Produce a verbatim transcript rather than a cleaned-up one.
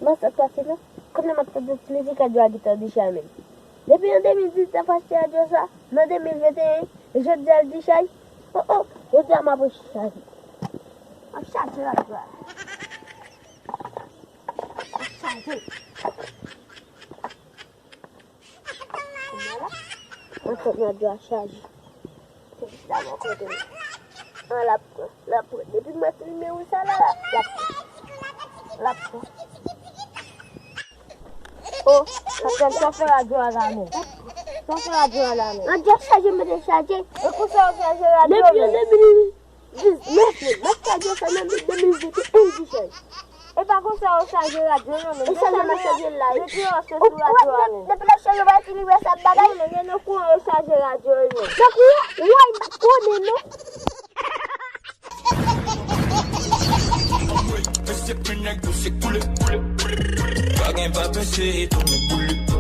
Mwen sa k pase non. Kounye a m ap tande ti mizik radyo a gentan di chay menm. Depi an de mil diznèf m achte radyo sa, nan de mil venteyen, jodi a l di chay. Oh oh, jodi a m ap chaje. M ap chaje radyo a. M ap chaje. Kounye a la, mwen fè radyo a chaje. Se jis la mwen kote m. An, l ap pran, l ap pran. Depi mwen fin limen wi sa la, l ap pran. L ap pran. Oh, kapitèn, sa w fè radyo a la menm? Sa w fè radyo a la menm? Radyo a chaje, mwen te chaje. E konsa yo chaje radyo menm? Depi an de mil diznèf, m ap chaje sa nan de mil venteyen di chay. E pa konsa yo chaje radyo non, men. E sa yo chaje la. Depi yo se sou radyo a menm. Depi l ap chaje, w pa fini wè sa bagay. Non, men nan kouran yo chaje radyo yo menm. Nan kouran, woy, m pa konnen non. Mesye plen nèg yo se koule. Pa gen pa pese e tounen boule.